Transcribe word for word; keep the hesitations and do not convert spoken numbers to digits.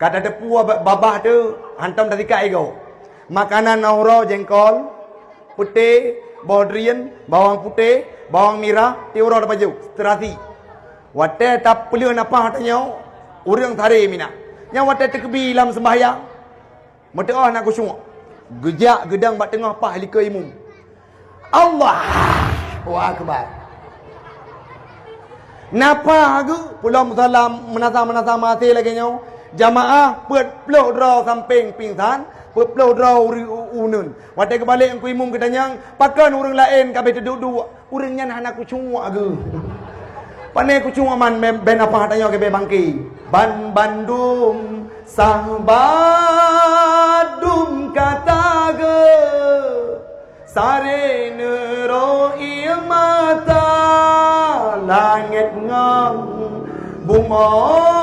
Ka tateupeue ba-, babah teuh, hantom tasikat igoe. Makanan na uroe jengkol, peuté, boh drien, bawang putéh, bawang mirah, ti uroe tapajoh, terasi. Watée tapeuleueh nafah tanyoe, ureuëng saré mina. Nyang watée teukeubie lam seumbahyang, meuteuoh na khusyuk. Geujak geudong bak teungoh paih likot imum. Allahu Akbar. Nafah geuh, pulo musala meunasah-meunasah maté lagée nyoe. Jamaah peuet ploh droe sampéng pingsan, peuet ploh droe uri-, u-, uneun. Watée geubalek Teungku Imum geutanyong, "Pakon ureuëng laén ka abéh teuduek-duek?" Ureuëng nyan hana khusyuk geuh. Pane khusyuk aman ben, ben apa tanyoe keu bangke. Ban bandum sah bandum ka tageu. Saré neuroe ié mata langét ngon bumoe.